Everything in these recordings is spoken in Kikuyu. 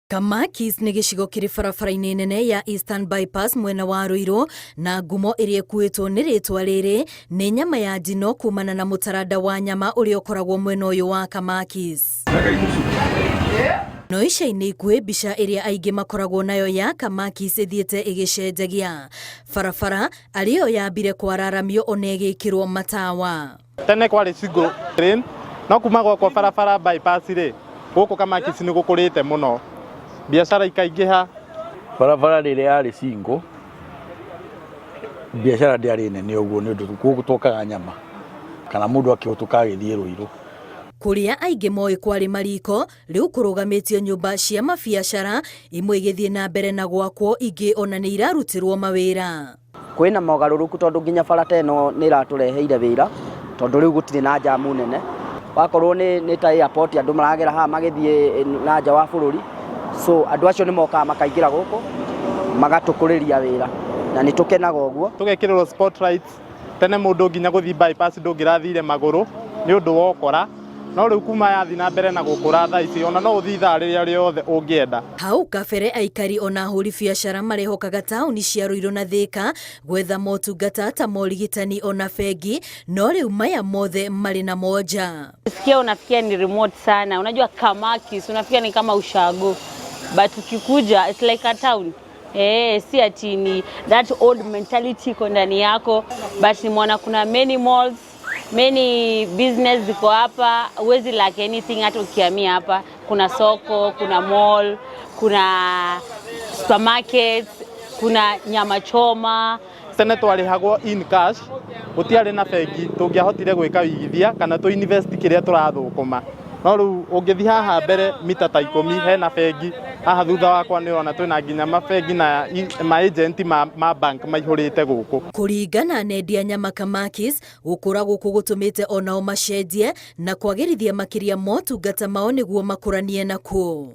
Kamakis nĩ gĩcigo kĩrĩ barabara-inĩ nene ya Eastern Bypass mwena wa Ruiru, na ngumo ĩrĩa ĩkuĩtwo nĩ rĩtwa rĩrĩ nĩ nyama ya njino kumana na mũtaranda wa nyama ũrĩa ũkoragwo mwena ũyũ wa Kamakis. No ica-inĩ ikuhĩ mbica ĩrĩa aingĩ makoragwo nayo ya Kamakis ĩthiĩte ĩgĩcenjagia. Barabara arĩ yo yambire kwararamio ona ĩgĩkĩrwo matawa. Tene kwarĩ single lane, no kuma gwakwo barabara bypass rĩ, gũkũ Kamakis nĩ gũkũrĩte mũno, biacara ikaingĩha. Barabara rĩrĩa yarĩ single, biacara ndĩarĩ nene ũguo nĩ ũndũ gũkũ twokaga nyama kana mũndũ akĩhũtũka agĩthiĩ Rũirũ. Kũrĩa aingĩ moĩ kwarĩ mariko, rĩu kũrũgamĩtio nyũmba cia mabiacara, imwe igĩthiĩ na mbere na gwakwo, ingĩ ona nĩ irarutĩrwo mawĩra. Kwĩna mogarũrũku tondũ nginya bara ta ĩno nĩ ĩratũreheire wĩra tondũ rĩu gũtirĩ na njamu nene. Wakorwo nĩ ta airport andũ maragera haha magĩthiĩ na nja wa bũrũri, so andũ acio nĩ mokaga makaingĩra gũkũ magatũkũrĩria wĩra na nĩ tũkenaga ũguo. Tũgekĩrĩrwo spotlights, tene mũndũ nginya gũthiĩ bypass ndũngĩrathire magũrũ nĩ ũndũ wa ũkora, no rĩu kuma yathiĩ na mbere na gũkũra thaa ici ona no ũthiĩ ithaa rĩrĩa rĩothe ũngĩenda. Hau kabere aikari ona ahũri biacara marehokaga taũni cia Ruiru na Thika gwetha motungata ta morigitani ona bengi, no rĩu maya mothe marĩ na monja. Sikia unafikia ni remote sana, unajua Kamakis unafikia ni kama ushago, but ukikuja it's like a town. Si ati ni that old mentality iko ndani yako, but nimeona kuna many malls, many business ziko hapa, huwezi lack anything hata ukihamia hapa. Kuna soko, kuna mall, kuna supermarkets, kuna nyama choma. Tene twarĩhagwo in cash, gũtiarĩ na bengi tũngĩahotire gwĩka wĩigithia kana tũ invest kĩrĩa tũrathũkũma. No rĩu ũngĩthiĩ haha mbere mita ta 10 hena bengi, haha thutha wakwa nĩ ũrona twĩna nginya mabengi na ma agent ma bank maihũrĩte gũkũ. Kũringana na endia nyama Kamakis, gũkũra gũkũ gũtũmĩte onao macenjie na kwagĩrithia makĩria motungata mao nĩguo makũranie nakuo.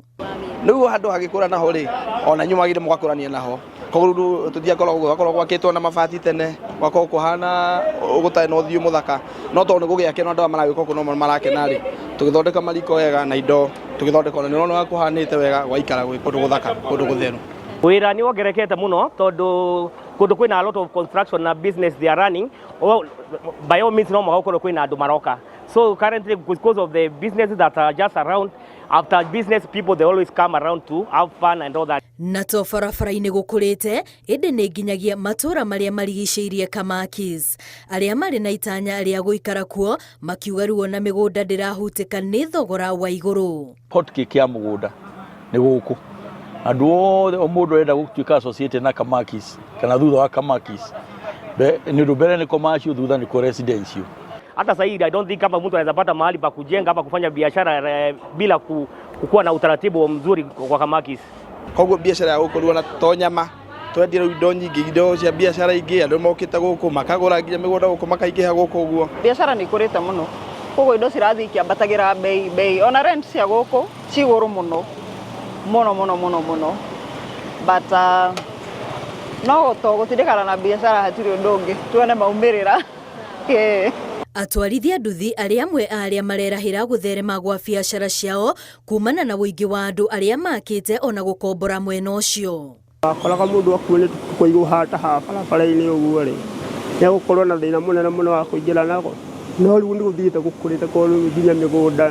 Rĩu handũ hagĩkũra naho rĩ, ona inyuĩ mwagĩrĩire mũgakũrania naho. Koguo rĩu tũtiakoragwo ũguo, gwakoragwo gwakĩtwo na mabati tene, gwakoragwo kũhana gũtarĩ na ũthiũ mũthaka. No tondũ nĩ gũgĩake na andũ aya maragĩũka gũkũ no marakena rĩ, tũgĩthondeka mariko wega na indo tũgĩthondeka ona nĩ ũrona ũrĩa kũhanĩte wega, gwaikara gwĩ kũndũ gũthaka, kũndũ gũtheru. Wĩra nĩ wongererekete mũno tondũ kũndũ kwĩna a lot of construction na business they are running, well, by all means no mũhaka gũkorwo kwĩna andũ maroka. So currently because of the businesses that are just around, after business people they always come around to have fun and all that. Na to barabara-inĩ gũkũrĩte, ĩndĩ nĩ nginyagia matũũra marĩa marigicĩirie Kamakis. Arĩa marĩ na itanya rĩa gũikara kuo makiuga ruo na mĩgũnda ndĩrahutĩka nĩ thogora wa igũrũ. Hot cake ya mũgũnda nĩ gũkũ. Andũ othe o mũndũ arenda gũtuĩka associated na Kamakis kana thutha wa Kamakis. Nĩ ũndũ mbere nĩ commercial, thutha nĩ residential. Hata sasa hivi I don't think kama mtu anaweza pata mahali pa kujenga ama kufanya biashara bila kukuwa na utaratibu mzuri kwa Kamakis. Koguo biacara ya gũkũ rĩu ona to nyama, twendia rĩu indo nyingĩ, indo cia biacara ingĩ, andũ mokĩte gũkũ makagũra nginya mĩgũnda gũkũ makaingĩha gũkũ ũguo. Biacara nĩ ikũrĩte mũno, koguo indo cirathiĩ ikĩambatagĩra bei, ona rent cia gũkũ ci igũrũ mũno mũno mũno mũno mũno, but no to gũtindĩkana na biacara hatirĩ ũndũ ũngĩ, tuone maumĩrĩra. Atwarithia nduthi arĩa amwe a arĩa marerahĩra gũtherema gwa biacara ciao kumana na ũingĩ wa andũ arĩa makĩte ona gũkombora mwena ũcio. Wakoraga mũndũ akuo nĩ kũigwo hata ha barabara-inĩ ũguo rĩ, nĩ egũkorwo na thĩna mũnene mũno wa kũingĩra nago. No rĩu nĩ gũthiĩte gũkũrĩte tondũ rĩu nginya mĩgũnda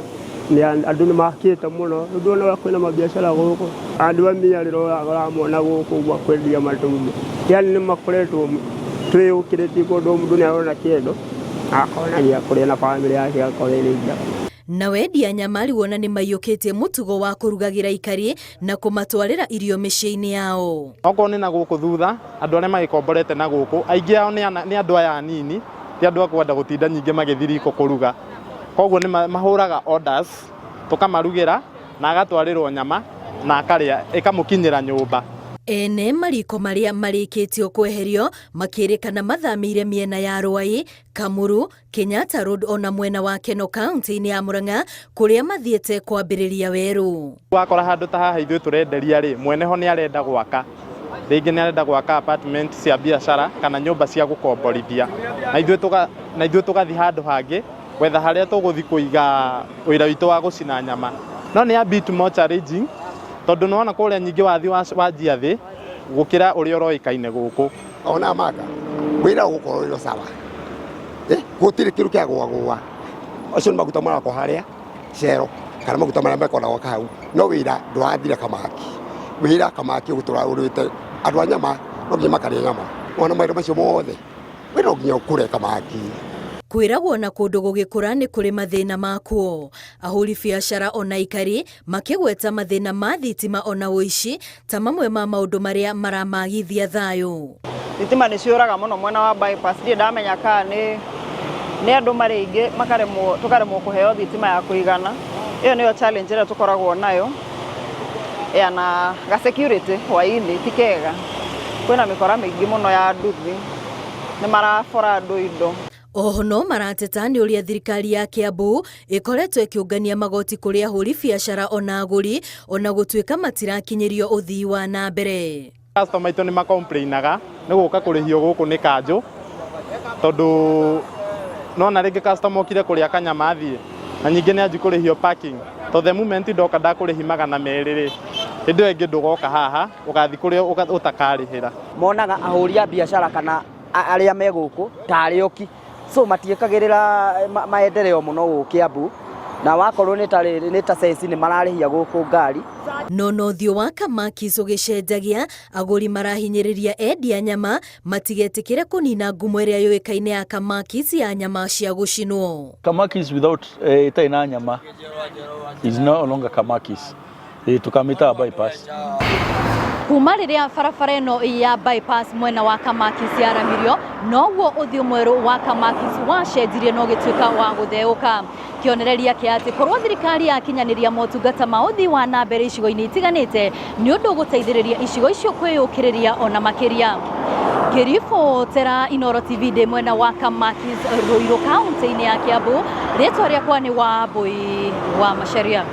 andũ nĩ makĩte mũno. Rĩu ndũrona ũrĩa kwĩna mabiacara gũkũ. Andũ a mĩarĩro ũramona gũkũ ũguo kwendia matumbĩ. Yaani nĩ makoretwo twĩyũkĩrĩtie kũndũ mũndũ nĩ arona kĩndũ akona gĩa kũrĩa na bamĩrĩ yake agakorwo ĩrĩ njega. Na wendia nyama rĩu ona nĩ maiyũkĩtie mũtugo wa kũrugagĩra aikari na kũmatwarĩra irio mĩciĩ-inĩ yao. Okorwo nĩ na gũkũ thutha, andũ arĩa magĩkomborete na gũkũ, aingĩ ao nĩ andũ aya anini, ti andũ a kwenda gũtinda nyingĩ magĩthiĩ riko kũruga. Koguo nĩ mahũraga orders, tũkamarugĩra na agatwarĩrwo nyama na akarĩa ĩkamũkinyĩra nyũmba. Ene mariko marĩa marĩkĩtio kweherio makĩrĩkana mathamĩire mĩena ya Ruai, Kamuru, Kenyatta Road ona mwena wa Keno kaunti-inĩ ya Murang'a kũrĩa mathiĩte kwambĩrĩria werũ. Wakora handũ ta haha ithuĩ tũrenderia rĩ, mwene ho nĩ arenda gwaka. Rĩngĩ nĩ arenda gwaka apartment cia biacara kana nyũmba cia gũkomborithia. Na ithuĩ tũgathiĩ handũ hangĩ gwetha harĩa tũgũthiĩ kũiga wĩra witũ wa gũcina nyama. No nĩ a bit more challenging Tondũ nĩwona kũrĩa nyingĩ wathi wanjia thĩ gũkĩra ũrĩa ũroĩkaine gũkũ. Ona maka wĩra ũgũkorwo wĩra sawa, gũtirĩ kĩndũ kĩa gwagũa. Acio nĩ maguta marakwo harĩa cero kana maguta marĩa mekoragwo hau, no wĩra ndũrathira Kamaki. Wĩra Kamaki ũgũtũra ũrĩte andũ a nyama no nginya makarĩa nyama. Wona maũndũ macio mothe, wĩra no nginya ũkũre Kamaki. Kwĩragwo na kũndũ gũgĩkũra nĩ kũrĩ mathĩna makuo. Ahũri biacara ona aikari makĩgweta mathĩna ma thitima ona ũici ta mamwe ma maũndũ marĩa maramagithia thayũ. Thitima nĩ ciũraga mũno mwena wa bypass. Ndirĩ ndamenya kana nĩ andũ marĩ aingĩ makaremwo, tũkaremwo kũheo thitima ya kũigana. Ĩyo nĩyo challenge ĩrĩa tũkoragwo nayo. Ya na ga security hwaĩ-inĩ ti kega. Kwĩna mĩkora mĩingĩ mũno ya nduthi, nĩ marabora andũ indo. Oho no marateta nĩ ũrĩa thirikari ya Kiambu ĩkoretwo ĩkĩũngania magoti kũrĩ ahũri biacara ona agũri, ona gũtuĩka matirakinyĩrio ũthii wa na mbere. Customer aitũ nĩ macomplainaga nĩ gũka kũrĩhio gũkũ nĩ kanjũ, tondũ nona rĩngĩ customer okire kũrĩa kanyama athiĩ na nyingĩ nĩ anji kũrĩhio parking, to the moment ndoka ndakũrĩhi 200 rĩ, hĩndĩ ĩyo ĩngĩ ndũgoka haha, ũgathiĩ kũrĩa ũtakarĩhĩra. Monaga ahũri a biacara kana arĩa me gũkũ tarĩ oki, so matiĩkagĩrĩra maendeleo mũno gũkũ Kiambu, na wakorwo nĩ ta rĩrĩ nĩ ta ceci nĩ mararĩhia gũkũ ngari. No ũthiũ wa Kamakis ũgĩcenjagia, agũri marahinyĩrĩria endia nyama matigetĩkĩre kũnina ngumo ĩrĩa yũĩkaine ya Kamakis ya nyama cia gũcinwo. Kamakis without ĩtarĩ na nyama is no longer Kamakis. Tũkamĩtaga bypass. Kuma rĩrĩa barabara ĩno ya bypass mwena wa Kamakis yaramirio, noguo ũthiũ mwerũ wa Kamakis wacenjirie na ũgĩtuĩka wa gũtheũka. Kĩonereria kĩa atĩ korwo thirikari yakinyanĩria motungata ma ũthii wa na mbere icigo-inĩ itiganĩte, nĩ ũndũ ũgũteithĩrĩria icigo icio kwĩyũkĩrĩria ona makĩria. Ngĩribotera Inooro TV ndĩ mwena wa Kamakis, Ruiru, kaunti-inĩ ya Kiambu, rĩtwa rĩakwa nĩ Wambui wa Macharia.